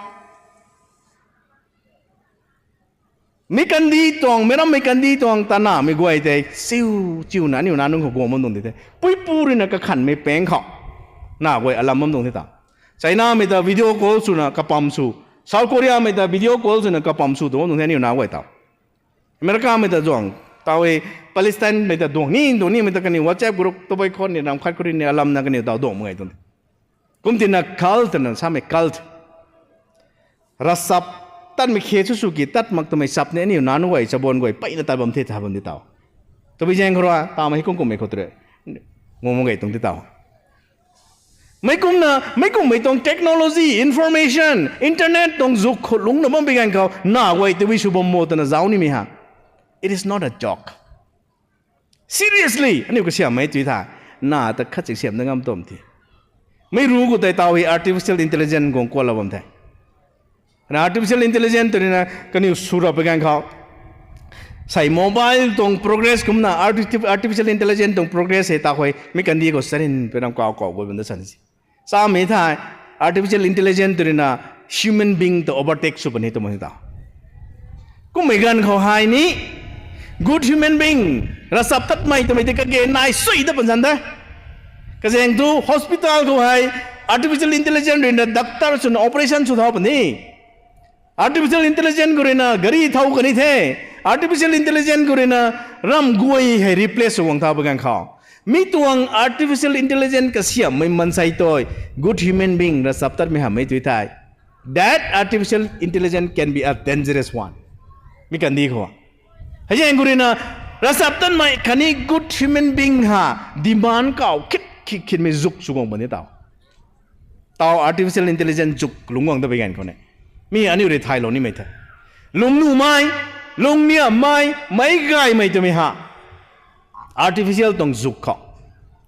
Mi kandih tuang, meic rammei kandih tuang ta namei guay tei, chiu, chiuna aniu nac nunc khou guang bam tuang di the. Puipu ruina kakhanmei paeng khou, nac guay alam bam tuang the ta. Chinamei ta video call swna kapam sw. South Koreamei ta video call swna kapam sw tuang bam tuang the aniu nac guay ta. Americamei ta zuang, tau e, Palestinemei ta duang ni, duang nimei ta kaniw WhatsApp group tabui khou ni ram khat khou rui ni alamna kaniw tau duang mak gay tuang. Kum tina cult twna samei cult. Ravchaptatmei khe sw sw ki tat mak twmei chap ni aniu nac nunc guay, chabuan guay, peyna tat bam the tha bam di tau. Tabui zaeng khou rui, tamei hei kum kummei khou tu rui, ngam mak gay tuang di tau. Meic kumna, meic kummei tuang technology, information, internet tuang zuk khou lungcna bam pi ganv khou, nac guay tabui sw bam mo twna zauc nimei ha. It is not a joke. Seriously, aniu kasiammei tui tha, nac ta khat chik siam na ngam tuam the. Mei ru khou tei tau hei artificial intelligence guang kuat la bam the. Kana artificial intelligence tw ruina kaniw sw rap pui ganv khou, sei mobile tuang progress kumna artifi-, artificial intelligence tuang progress hei ta khuay mi kandih khou sarin pui ram kau kau guay bam da san si. Samei thei, Artificial intelligence tw ruina human being ta overtake sw puni twmei ta. Kummei ganv khou hei ni, good human being, ravchaptatmei twmei tei kage nai sui dat pan zan de. Kazaeng thu hospital khou hei artificial intelligence ruina doctor swna operation sw thau puni. Artificial intelligence khou ruina gari thau kani the. Artificial intelligence khou ruina ram guay hei replace sw guang thau pui ganv khou, mi tuang artificial intelligence kasiammei mansei tei good human being ravchaptatmei hamhmei tui thei, that artificial intelligence can be a dangerous one. Mi kandih khou, hei zaeng khou ruina ravchaptatmei khatni good human being ha demand kau khit khit khitmei zuk sw guang puni tau. Tau artificial intelligence zuk lungc guang dat pui ganv khou ne, mi aniu rui thaylou nimei the. Lwmnuhmei, lungniammei, meic gaymei twmei ha artificial tuang zuk khou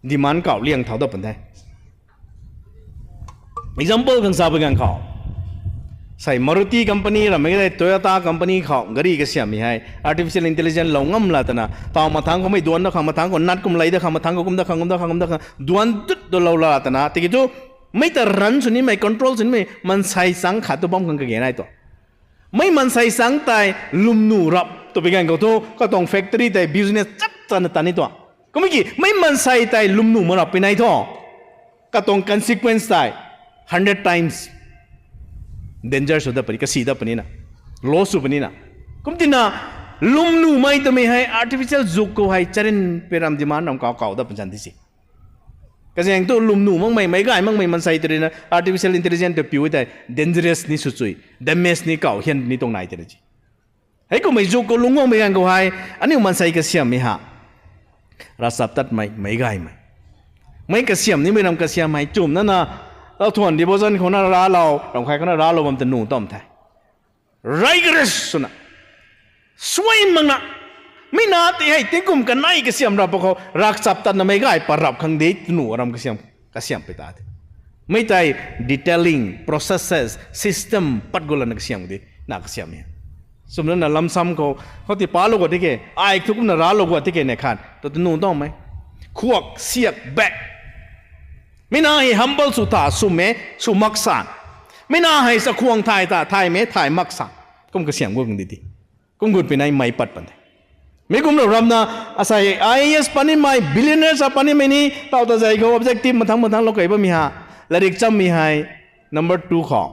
demand kau liang thau dat pun the. Example khang sa pui ganv khou, sei Maruti company rammei tei Toyota company khou gari kasiammei hei artificial intelligence lou ngam la twna, tau mathangc khou mei duan da khang, mathangc khou nat kum lei da khang, mathangc khou kum da khang, kum da khang, kum da khang, duan dut dulou la twna tiki thu, mei ta run sw nimei, control sw nimei mansei chang khat tu bam khang kage nai tu. Mei mansei chang tei lwmnuh rap tw pui ganv khou thu katuang factory tei business chap chana tan ni tu. Kummei ki mei mansei tei lwmnuh ma rap pui nai thu, katuang consequence tei hundred times danger sw dat puni, kasi dat punina, loss sw punina. Kumtina lwmnuhmei twmei hei artificial zuk khou hei charyn pui ram demand ram kau kau dat pun zan di si. Kazaeng thu lwmnuh makmei, meic gay makmei mansei tei ruina artificial intelligence ta piu tei dangerous ni sw chui, damage ni kau hian ni tuang nai tina si. Heikummei zuk khou lungc guangmei ganv khou hei, aniu mansei kasiammei ha ravchaptatmei, meic gaymei, mei kasiam nimei ram kasiam hei chumna na, lathuan devotion khou na raclou, ramhkhay khou na raclou bam ta nuh tam the. Rigorous swna, suai makna, mi na ti hei tingkum kanei kasiam rap pa khou ravchaptatna meic gay pa rap khang de tw nuh ram kasiam, kasiam pui ta the. Mei tei detailing, processes, system pat gu lana kasiam de, na kasiam e. Swmna na lamsam khou, khou ti palou gua tiki, ai thu kumna raclou gua tiki ne khan tu tw nuh taumei, khuak siak back. Mi na hei humble sw tha, swmei sw mak san. Mi na hei chakhwang thay ta, thaymei thay mak san. Kum kasiam gu khang di ti, kum gut pui nai mei pat pan the. Mi kumna ramna, asei I A S panimei, billionaire sa panimei ni tau ta zai khou objective mathangc mathangc lou kei bammei ha, lairik chammei hei, number two khou,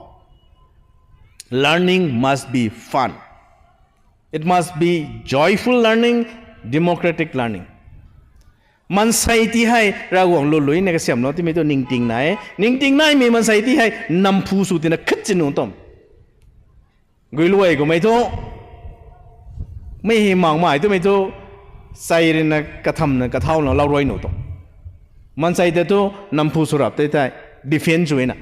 learning must be fun. It must be joyful learning, democratic learning. Mansei ti hei Ravguangc luluina kasiamlou timei thu ningting nai e. Ningting naimei mansei ti hei namphu sw tina khat chin nuh tam. Guiluai kumei thu, mei hei makmei twmei thu, sei ruina kathamna kathauna lau rui nuh tu. Mansei tei thu namphu sw rap tei tei defense sw na,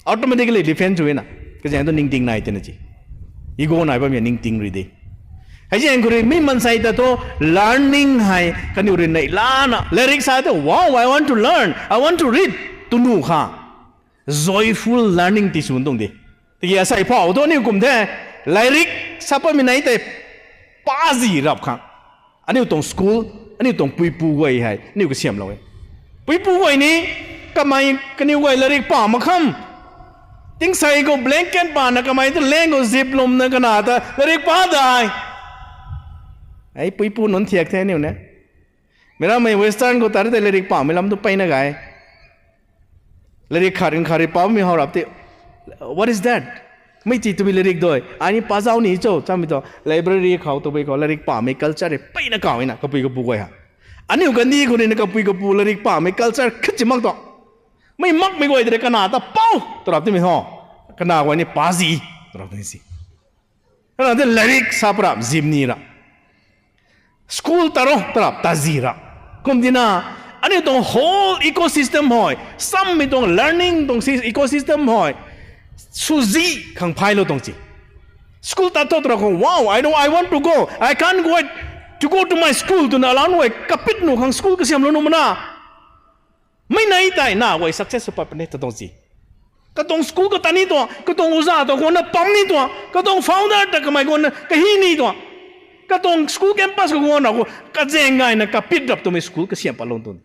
automatically defense sw na. Kazaeng thu ningting nai tina si. Ego nai bammei ningting rui de. Hei zaeng khou rui mi mansei ta thu learning hei kaniw rui neih lana, lairik sa tu, wow, I want to learn, I want to read, tw nuh khang joyful learning ti sw tuang de. Tiki asei phou thu aniu kum the, lairik sa patmei nai tei pazi rap khang, aniu tuang school, aniu tuang puipu guay hei aniu kasiamlou e. Puipu guay ni, kamei kaniw guay lairik pa mak kham, tingsei khou blanket pana kamei ta leng khou zip lwmna kana ta lairik pa dai. Hei puipu nunc thiak the aniu ne. Meic rammei western khou ta rui tei lairik pamei lam tu peyna gay. Lairik khat khat rui pamei how rap ti, what is that? Mei ti twmei lairik dui, ai ni pa zauc ni cho, chamei tu library khou tabui khou lairik pamei culture rui peyna kau na kapui kapu guay ha. Aniu kandih khou ruina kapui kapu lairik pamei culture khat chi mak tu. Mei makmei guay tei rui kana ta pou tw rap timei ho. Kana guay ni pazi tw rap ti si. Kana tei lairik sa prap zip ni ra, school ta ro tw rap tazi ra. Kum tina, aniu tuang whole ecosystem hei, sammei tuang learning tuang si-, ecosystem hei, swzi khang phaylou tuang si. School ta thu tw rap khou, wow, I don't, I want to go, I can't wait to go to my school twna alau nuh e, kapit nuh khang school kasiamlou nuh mana. Mei nai tei na guay success sw pat puni ta tuang si. Katuang school kata ni tuang, katuang uza ta guangna pam ni tuang, katuang founder ta kamei guangna kahi ni tuang, katuang school campus khou guangna khou kazaeng gayna kapit rap twmei school kasiam patlou tuang.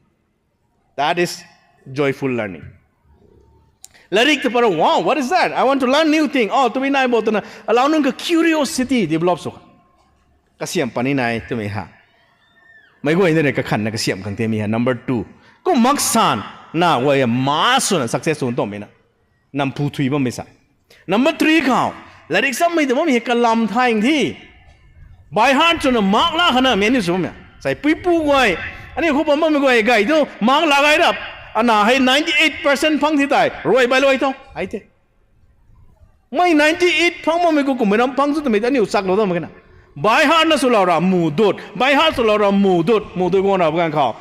That is joyful learning. Larik ta para, wow, what is that? I want to learn new thing. Oh, tabui nai bo twna alauc nunc ka curiosity develop sw kha. Kasiam pani nai twmei ha. Mei guay na rui kakhan na kasiam khang temi ha. Number two. Kum mak san na guay ma swna success sw tumei na. Nam pu thui bammei sa. Number three khou. Larik sammei ta bammei hei kalam thayng thi. By heart swna mak la khana mei aniu sw bammei. Sai puipu guay. Aniu khou bam bammei guay gay tu mak la gay rap. Ana hei ninety eight percent phang thi tai. Ruai bai luai tho. Ai te. Mei ninety eight phang bammei khou kummei ram phang sw twmei ta aniu chaklou dam khe na. By heart na swlou ra mu dut. By heart swlou ra mu dut. Mu dut guang ra bam ganv khou.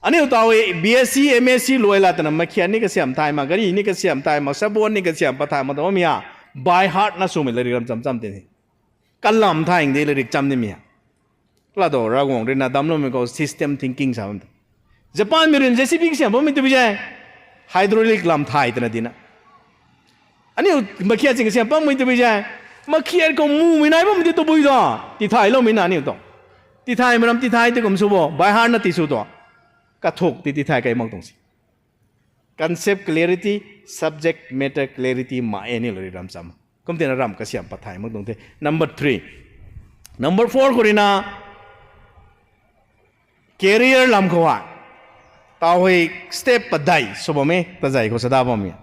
Aniu taw e B S C, M S C luai la twna makhian ni kasiam thay mak, gari ni kasiam thay mak, sabon ni kasiam pat thay mak ta bammei a. By heart na swmei larik ram cham cham tin he. Kalam thayng de larik cham nimei a. Lado Ravguangc rui na damcloumei khou system thinking sa bam ta. Japan mei rui J C B kasiam bammei tabui zai. Hydraulic lam thay twna dina. Aniu makhiat ching kasiam bammei tabui zai. Makhiat khou mumei nai bammei ti tabui ta. Tithayloumei na aniu tu. Tithaymei ram tithay ti kum sw bo. By heart na ti sw tu. Kathuk ti tithay kai mak tuang si. Concept clarity, subject matter clarity ma e ni lari ram cham. Kum tina ram kasiam pat thay mak tuang the. Number three. Number four khou rui na career lam khou ha. Taw hei step padeih sw bam e, tazei khou sada bam e.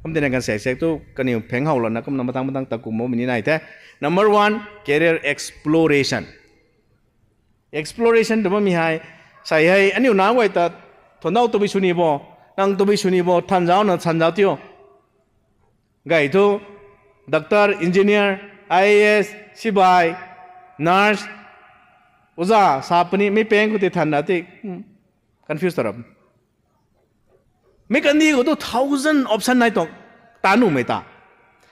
Kum tina kan sek sek tu kaniw pheng how lana kumna matang matang ta kum bammei ni nai the. Number one, career exploration. Exploration tw bammei hei, sai hei aniu nac guay ta, thanau tabui sw ni bo, nang tabui sw ni bo, than zauc na than zauc tio. Gay thu, doctor, engineer, I A S, sibai, nurse, oja sa puni, mei pang khou tei than ra ti, hmm, confuse ta rap. Mi kandih khou tu thousand option nai tuang, taanc nuhmei ta.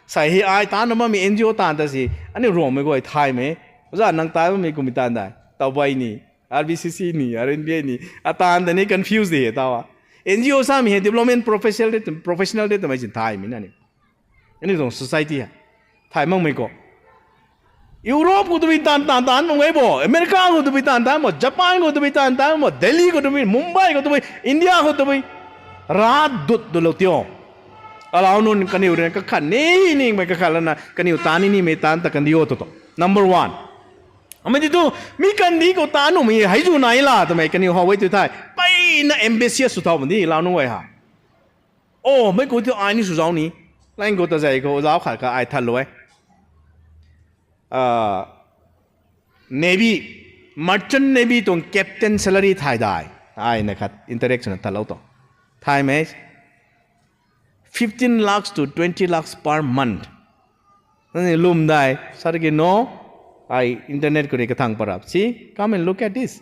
Sai hei ai taanc na bammei N G O taanv ta si, aniu Ruangmei guay thaymei, oja nang taanc bammei kummei taanv dai, Tawbei ni, R B C C ni, R N B A ni, ataanv ta ni confuse de hei taw a. N G O samei hei development professional de, professional de twmei sin thaymei na ni. Aniu tuang society hei. Thay makmei khou. Europe khou tabui taanv taanv taanc nung e bo, America khou tabui taanv taanc bo, Japan khou tabui taanv taanc bo, Delhi khou tabui, Mumbai khou tabui, India khou tabui. Rat dut dulou tio. Alauc nunc kaniw rui kakhat ni ningmei kakhat lana kaniw taanc ni nimei taanc ta kandih o tu tu. Number one. Amei ti tu, mi kandih khou taanc nuhmei hei zu nai la twmei kaniw how e tu thei. Mpeyna ambitious sw thau bam di, alauc nunc guay ha. O, mei khou tu ai ni sw zauc ni. Lang khou tazei khou zauc khat kha ai thanlou e. Navy, merchant navy tuang captain salary thay dai. Ai na khat interaction thalou tu. Thaymei, fifteen lakhs to twenty lakhs per month. Nani lwm dai, sar ki no, ai internet khou rui kathang parap. See, come and look at this.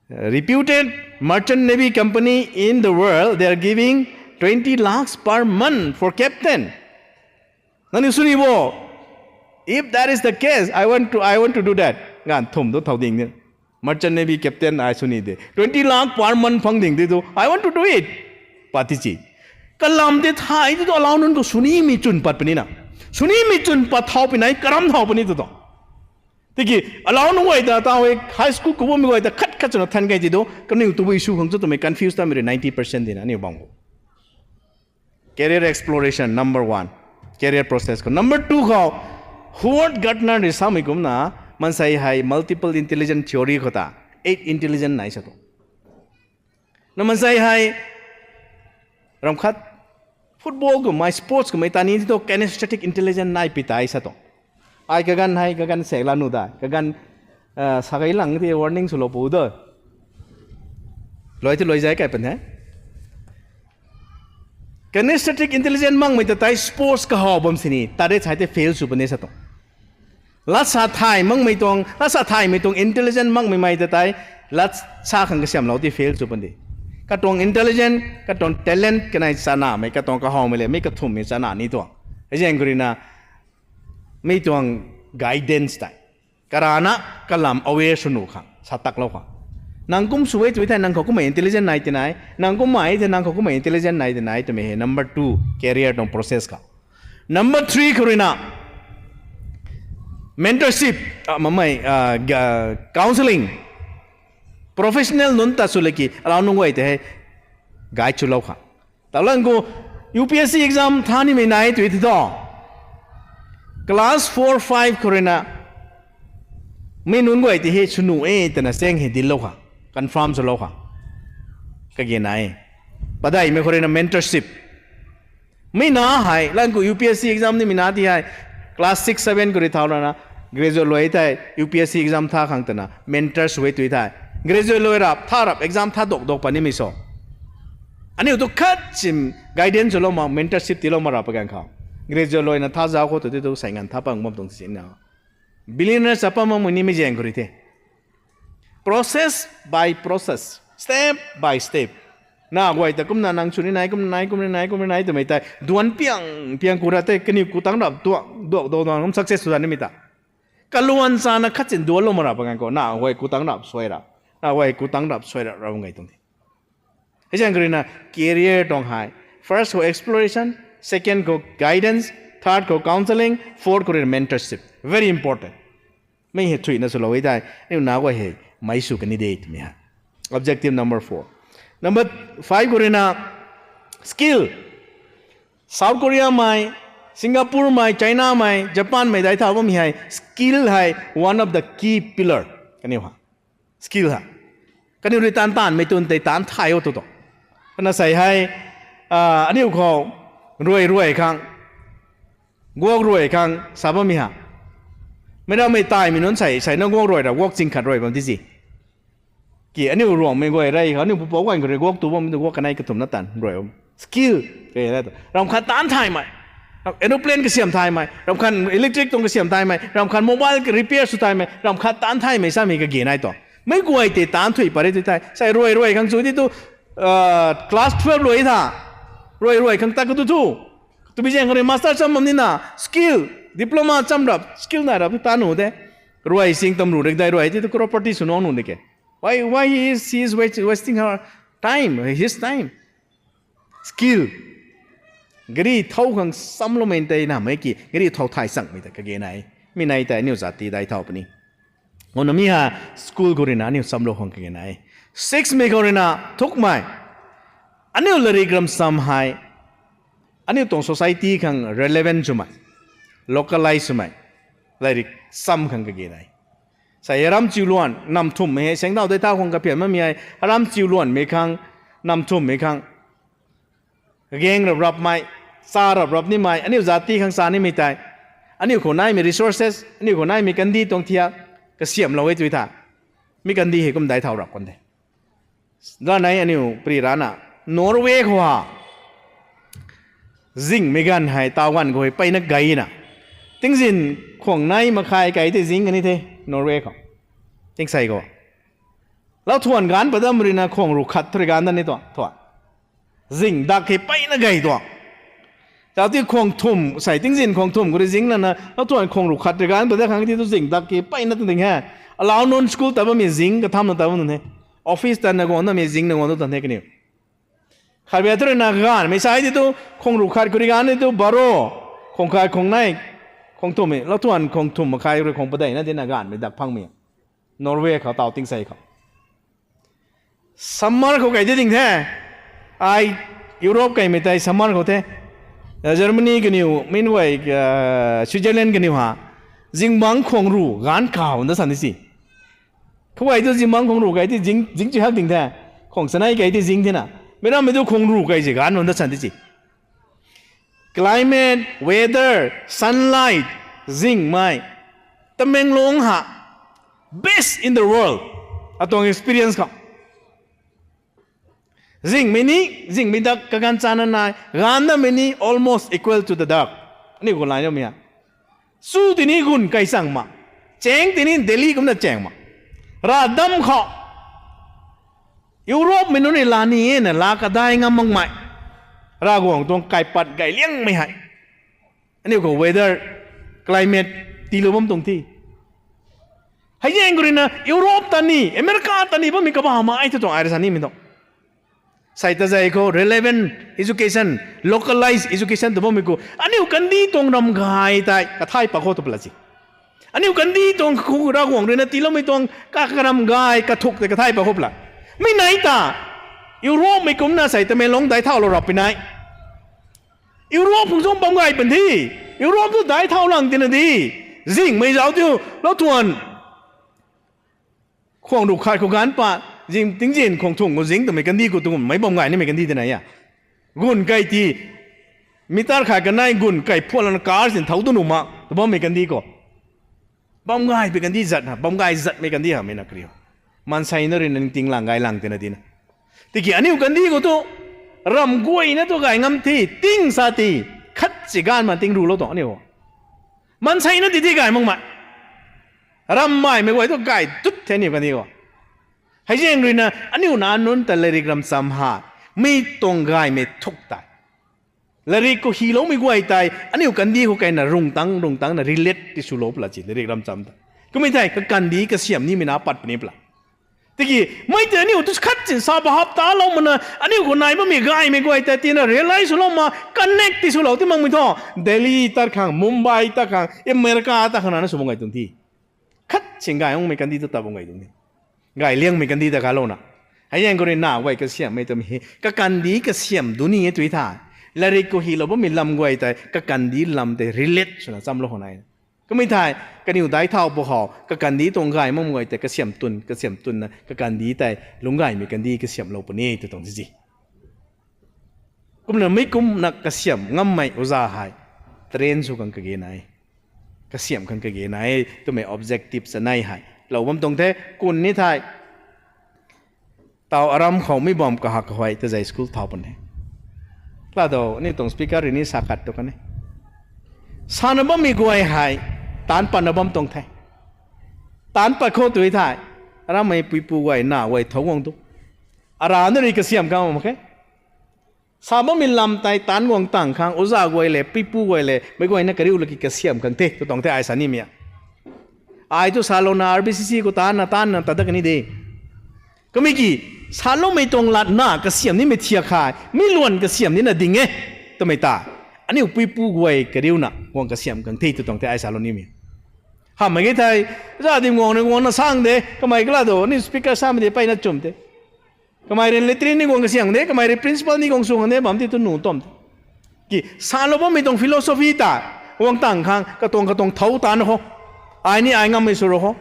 Reputed merchant navy company in the world, they are giving twenty lakhs per month for captain. Nangniw sw ni bo? If that is the case, I want to, I want to do that. Ganv thumh tu thau ding di. Merchant navy captain ai sw ni de. Twenty lakh per month phang ding di tu. I want to do it. Pat ti ci. Kalam tei thay ti tu alauc nunc khou sw nimei chwn pat puni na. Sw nimei chwn pat thau puni, karam thau puni tu tu. Tiki alauc nunc guay ta, ta hei high school khou bammei guay ta khat khat swna than key ti tu. Kaniw tabui sw khang chu twmei confuse tamei rui ninety percent dina aniu bam khou. Career exploration, number one. Career process khou. Number two khou, Howard Gardner rui samei kumna, maansei hei multiple intelligence theory khou ta, eight intelligence nai sa tu. Na maansei hei, ram khat, football kummei, sports kummei ta ni ti tu kinesthetic intelligence nai pi tai sa tu. Ai kaganv hei, kaganv sek la nu dai, kaganv, sakai lang ti warning swlou pu de. Luai ti luai zai kai pan the. Kinesthetic intelligence makmei ta tei sports kahaw bam sini, tare chai tei fail sw puni sa tu. Lat sa thay makmei tuang, lat sa thaymei tuang intelligent makmei mei ta tei, lat sa khang kasiamlou ti fail sw puni. Katuang intelligent, katuang talent kanei chanamei, katuang kahawmei le, mi kathumhmei chana ni tuang. Hei zaeng khou rui na, mi tuang guidance tei. Karana, kalam aware sw nuh khang, sa taklou khang. Nang kum sw e tw thei nang khou kummei intelligent nai ti nai, nang kummei thei nang khou kummei intelligent nai ti nai twmei hei number two, career tuang process khou. Number three khou rui na, mentorship, mamei, counselling, professional nunc ta sw laki alauc nunc guay tei hei guide swlou khang. Talang khou U P S C exam tha nimei nai tui the tho. Class four, five khou ruina mi nunc guay ti hei swnu e twna cheng hei dinclou kha, confirm swlou kha. Kage nai. Padeihmei khou ruina mentorship. Mi na hei lang khou U P S C exam nimei na ti hei class six, seven khou rui thau lana graduate luai thei U P S C exam tha khang twna mentor sw e tui thei. Graduate luai rap, tha rap exam tha dok dok pa nimei so. Aniu tu khat sim guidance swlou ma, mentorship tiilou ma rap pa ganv khou. Graduate luaina tha zauc khou tu ti tu sai nganv tha pang bam tuang sinna. Billionaire sa pam makmei nimei zaeng khou rui the. Process by process, step by step. Na guay ta kumna nang sw ni nai, kumna nai, kumna nai, kumna nai twmei tei duan piang piang ku ra tei kaniw ku tang rap tuak, duak, duak, duak, kum success sw nimei ta. Kaluan sana khat sin duanclou ma rap pa ganv khou na guay ku tang rap suai ra. Na guay ku tang rap suai ra, ra bam gay tuang the. Hei zaeng khou ruina career tuang hei. First khou exploration, second khou guidance, third khou counselling, fourth khou ruina mentorship. Very important. Mi hei thuina swlou e tei, aniu na guay hei meic sw kan ni de twmei hei. Objective number four. Number five khou ruina skill. South Korea mei, Singapore mei, China mei, Japan mei dai thau bammei hei skill hei one of the key pillar. Kaniw ha. Skill ha. Kaniw rui taanv taanvmei tun tei taanv thay o tu tu. Kana sei hei, aniu khou ruai ruai khang, guak ruai khang sa bammei ha. Meic rammei taimei nunc sei, sei na guak ruai ra, guak ching khat ruai bam ti si. Ki aniu Ruangmei guay rei khou, aniu pupouc guay khou rui guak tu bammei tu guak kanei kathumh na taanv ruai bam. Skill. Ram khat taanv thaymei. Aeroplane kasiam thaymei. Ram khat electric tuang kasiam thaymei. Ram khat mobile repair sw thaymei. Ram khat taanv thaymei samei kage nai tu. Meic guay tei taanv thuy pat ri tu thei. Sei ruai ruai khang chu ti tu, class twelve luai tha. Ruai ruai khang tat ka tu thu. Twbi zaeng khou rui master cham bam nina. Skill. Diploma cham rap. Skill nai rap tu taanv nu de. Ruai sing tam ru rik dai ruai ti tu crorepati sw nuang nu de ke. Why, why he is, he is wast-, wasting her time, his time? Skill. Gari thau khang samloumei tei namei ki, gari thau thay changmei ta kage nai. Mi nai tei aniu zat ti dai thau puni. Nganvna mi ha school khou ruina aniu samlou khang kage nai. Sixmei khou ruina thukmei. Aniu larik ram sam hei aniu tuang society khang relevant swmei, localize swmei, larik sam khang kage nai. Sei aram chiuluan, nam thumhmei hei, sengdau dei thau khang kapian mamei hei, aram chiuluanmei khang, nam thumhmei khang. Gang rap rapmei, cha rap rap nimei, aniu zat ti khang cha nimei tei. Aniu khou naimei resources, aniu khou naimei kandih tuang thiak, kasiamhlou e tui tha. Mi kandih hei kum dai thau rap kan de. Lanei aniu pri rana, Norway khou ha. Zingmei ganv hei, taw ganv khou hei, peyna gayna. Tingzin khwang nai makhai kai tei zing kani the, Norway khou. Tingsei khou. Lauthuan ganv padam ruina khwang ru khat thu rui ganv dat ni tuang, thuan. Zing dak hei peyna gay tuang. Tau ti khwang thumh, sei tingzin khwang thumh khou rui zing lana, lauthuan khwang ru khat rui ganv padat khang ti tu zing dak hei peyna tuang ding he. Alau nunc school ta bammei zing kathamna ta bam nunc he. Office ta na guang namei zing na guang tu tan the kaniw. Khat bia thu ruina ganvmei sai ti tu, khwang ru khat khou rui ganv ti tu, baro, khwang khat khwang nai, khwang thumhmei, lauthuan khwang thumh makhai rui khwang padeihna tina ganvmei dak phangmei. Norway khou tau tingsei khou. Summer khou kai ti ding the. Ai Europe kaimei tei summer khou the. Germany kaniw, meanwhile, Switzerland kaniw ha. Zingbangc khwang ru ganv kaw nda san ti si. Khou ai tu zingbangc khwang ru kai ti zing, zing chi hak ding the. Khwang sanei kai ti zing thena. Meic rammei tu khwang ru kai zi ganv nda san ti si. Climate, weather, sunlight, zingmei. Tamenglong ha, best in the world. Atuang experience khou. Zingmei ni, zingmei dak kaganv chana nai, ganv namei ni almost equal to the dark. Aniu khou lai namei ha. Chu tini gun kai chang ma. Cheng tini Delhi kumna cheng ma. Ravdam khou. Europe mei nunc ni la ni e na la kadai ngam makmei. Ravguangc tuang kaipat gay liangmei hei. Aniu khou weather, climate, tiilou bam tuang thi. Hei zaeng khou ruina Europe ta ni, America ta ni bammei kabamei tu tuang ai rui sa nimei tuang. Sei ta zei khou relevant education, localized education tu bammei khou. Aniu kandih tuang ram gay tei, kathai pa khou tu pala si. Aniu kandih tuang khou Ravguangc ruina tiiloumei tuang kakaram gay, kathuk tei kathai pa khou pala. Mi nai ta, Europe mei kumcna sei Tamenglong daic thaulou rap pui nai. Europe phung zung bam gay pan the. Europe tu daic thau lang tina di. Zingmei zauc tiu, lou thuan. Khwang ruk khat khou ganv pa, zing tingzin khwang thung khou zing twmei kandih khou tu meic bam gay nimei kandih tina a. Gun kai ti, meter khat kanei gun kai phuat lana car sin thau tu nuh mak, tu bammei kandih khou. Bam gay pui kandih zat ha, bam gay zatmei kandih hamei na kariu. Maansei na rui na ningting lang gay lang tina dina. Tiki aniu kandih khou tu, ram guayna tu gay ngam the, ting sa ti, khat si ganv ma ting rulou tuang aniu. Maansei na ti ti gay makmei. Ram maimei guay tu gay dut the aniu kandih khou. Hei zaeng rui na, aniu na nunc ta latrik ramcham ha, mi tuang gaymei thuk tei. Latrik khou hyloumei guay tei, aniu kandih khou kaina rungtang, rungtang na relate ti swlou pla ci, latrik ramcham ta. Kummei thei, kakandih kasiam nimei na pat puni pla. Tiki, mei tei aniu tu khat sin sa bahap ta lou mana, aniu khou nai bammei gaymei guay tei tina realize swlou ma, connect ti swlou ti makmei thu. Delhi tat khang, Mumbai tat khang, America tat khang na na sw bam gay tuang the. Khat sin gay ungmei kandih tu ta bam gay tuang the. Gay liangmei kandih ta kalouna. Hei zaeng khou rui na guay kasiammei twmei hei, kakandih kasiam duni e tui tha. Latrik khou hylou bammei lam guay tei, kakandih lam tei relate swna chamlou khou nai. Kummei thei, kaniw daic thau pw khou, kakandih tuang gay makmei guay tei, kasiam twn, kasiam twn na, kakandih tei, lungc gaymei kandih kasiamlou puni tw tuang the zi. Kumna mei kumna kasiam ngammei oja hei, train sw khang kage nai. Kasiam khang kage nai, twmei objective sa nai hei. Lou bam tuang the, kun ni thei. Tau aram khou mi bam kahak kahei, tazei school thau pan the. Kala do, ni tuang speaker rui ni sa khat tu kan e. Sana bammei guay hei, taanc patna bam tuang the. Taanc pat khou tui thei, arammei puipu guay na guay thou guang tu. Ara na rui kasiam khang mak khe. Sa bammei lam tei taanc guang tang khang, oja guay le, puipu guay le, mei guayna kariu laki kasiam khang the, tu tuang the ai sa nimei a. Ai tu salouna R B C C khou taanna, taanna, ta dat kani de. Kamei ki, saloumei tuang lat na kasiam nimei thiak khe, mi luan kasiam nina ding e, twmei ta. Aniu puipu guay kariuna, guang kasiam khang the, tu tuang the ai salou nimei. Hamhmei ge thei, za di guang ni guangna sang de, kamei kala do, ni speaker samei de peyna chum the. Kamei rui latrine ni guang kasiam de, kamei rui principal ni guang sw khang de, bam ti tu nu tom the. Ki, salou bammei tuang philosophy ta, guang tang khang, katuang katuang thou taanc khou. Ai ni ai ngammei sw ro khou.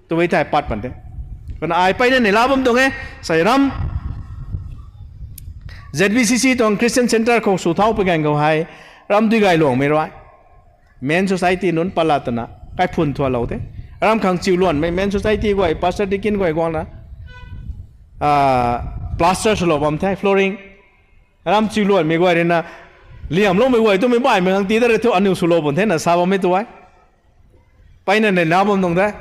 Twmei thei pat pan the. Kana ai peyna neihla bam tuang e, sei ram. Z B C C tuang Christian Center khou sw thau pui ganv khou hei, ram dui gay luangmei rui. Men Society nunc pat la twna, kaiphun thualou the. Ram khang chiuluanmei Men Society guay, pastor deacon guay guangna, plaster swlou bam the, flooring. Ram chiuluanmei guay rui na, liamloumei guay twmei baihmei khang tii dat rui thu aniu swlou bam the na sa bammei tu e. Peyna neihla bam tuang the.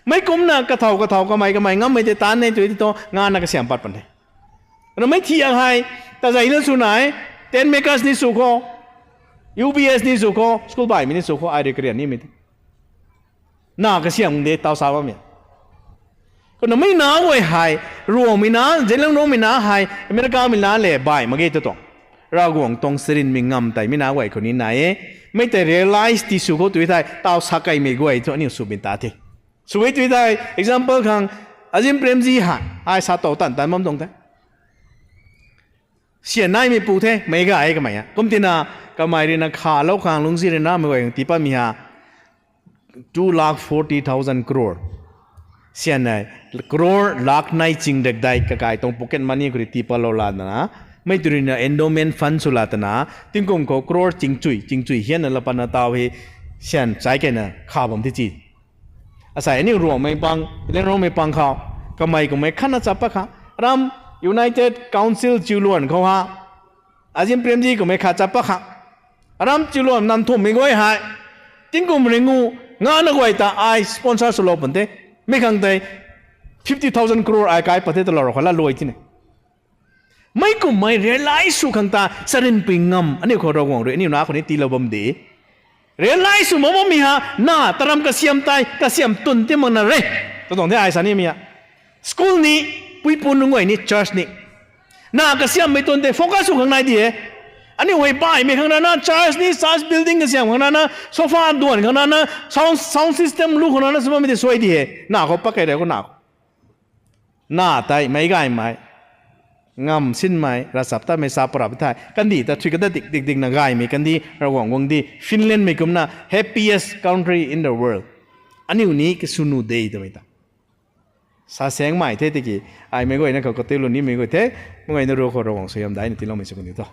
Mei kumna kathau kathau kamei kamei ngammei tei taanc ne tui ti thu ngana kasiam pat pan the. Ramei thiak hei, tazeina sw nai, tent makers ni sw khou, U B S ni sw khou, school baihmei ni sw khou, ai rui karian nimei the. Na kasiam de tau sa bammei. Kumna mei na guay hei, Ruangmei na, Zeliangrongmei na hei, Americamei na le baih mak ge tu tuang. Ravguangc tuang charynmei ngam tei mei na guay khou ni nai e. Mei tei realize ti sw khou tui thei, tau sa keymei guay thu aniu sw bin ta the. Sw e tui thei, example khang, Azim Premji hei, ai sa tow tan tan bam tuang the. Syan naimei pu the, meic gay e kamei a. Kum tina, kamei rui na khalou khang lungzi rui na mei guay khang tii patmei ha, two lakh forty thousand crore. Syan nei, crore lakh nei ching rek dai kakai tuang pocket money khou rui tii patlou la twna, mei tu rui na endowment fund sw la twna, tingkum khou crore chingchui, chingchui hianna la patna tau hei, syan chai keyna kha bam the ci. Asei aniu Ruangmei pang, Zeliangrongmei pang khou, kamei kummei khatna chap pat kha, ram United Council chiuluan khou ha, Azim Premji kummei khat chap pat kha, ram chiuluan nam thumhmei guay hei, tingkum ringu, ngana guay ta ai sponsor swlou pan the, mei khang tei fifty thousand crore ai kai pat the twlou rou kha la luai tine. Mei kummei realize sw khang ta charynpui ngam aniu khou Ravguangc rui aniu na khou ni tiilou bam de. Realize sw mak bammei ha, na taram kasiam tei, kasiam twn ti makna re. Tu tuang the ai sa nimei a. School ni, puipu nunc guay ni, church ni. Na kasiammei twn tei focus sw khang nai di e. Aniu hei baihmei khang rana, church ni, church building kasiam khang rana, sofa duan khang rana, sound, sound system lu khang rana, sw bammei tei suai di e. Na khou pat key rei khou na khou. Na tei meic gaymei. ngam sinmei, ravchaptatmei sa parap the. Kandih ta thui kadat dik dik dikna gaymei kandih, Ravguangc guangcdic, Finlandmei kumna happiest country in the world. Aniu ni kasw nuh de twmei ta sa saengmei the tiki, ai meic guayna khou katiulou nimei guay the, meic guayna ruc khou Ravguangc suaihiam daihna tiiloumei sw kaniw tho.